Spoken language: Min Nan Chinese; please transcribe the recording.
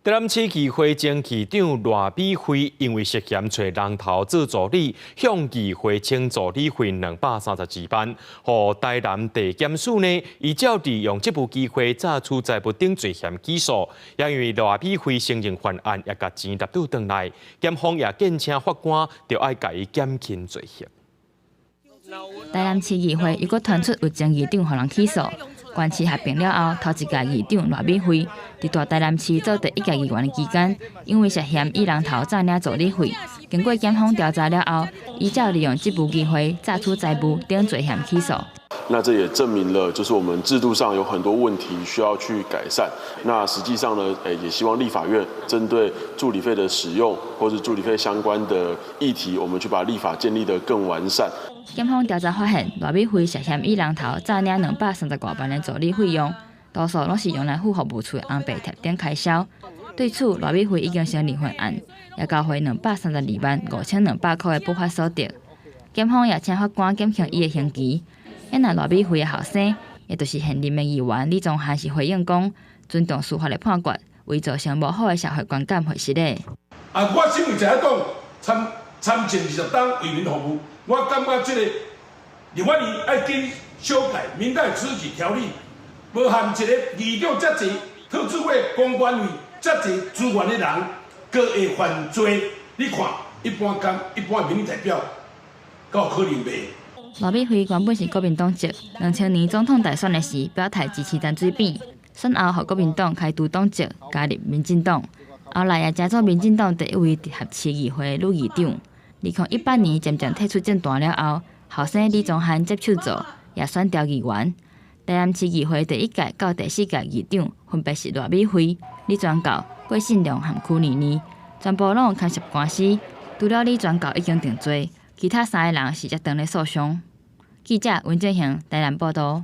台南市議會前市長賴美惠因為涉嫌揣人頭做助理，向議會請助理費232萬，予台南地檢署呢，依照利用職務機會詐取財物等罪嫌起訴，也因為賴美惠承認犯案，也共錢納倒轉來，檢方也建請法官著愛共伊減輕罪行。台南市議會又閣傳出有前議長予人起訴。縣市合併了後，頭一屆議長賴美惠佇大台南市做第一屆議員的期間，因為涉嫌以人頭詐領助理費，經過檢方調查了後，依照利用職務機會詐取財物等罪嫌起訴。那這也證明了，就是我們制度上有很多問題需要去改善。那實際上呢，也希望立法院針對助理費的使用，或是助理費相關的議題，我們去把立法建立得更完善。檢方調查發現，賴美惠涉嫌以人頭詐領230外萬的助理費用，多數攏是用來付服務處的紅白帖等開銷。對此，賴美惠已經承認犯案，也交回232萬5200塊的不法所得。檢方也請法官減輕伊的刑期。啊若賴美惠的後生，也就是現任的議員李宗翰是回應講，尊重司法的判決，為造成無好的社會觀感會失禮。啊，我身為在野黨參參政20冬為民服務，我感覺這個立法院愛緊修改民代諮詢條例，無含一個議長遮濟特助會公關費遮濟資源的人，閣會犯罪？你看，一般講一般民意代表，敢有可能袂？賴美惠原本是國民黨籍，2000年總統大選的時表態支持陳水扁，選後予國民黨開除黨籍，加入民進黨，後來也成做民進黨第一位直轄市議會的女議長。2018年漸漸退出政壇了後，後生李宗翰接手做，也選調議員。台南市議會第一屆到第四屆議長分別是賴美惠、李全教、郭信良和區妮妮，全部攏有牽涉官司。除了李全教已經定罪，其他三个人是才當咧訴訟。記者溫正賢台南報導。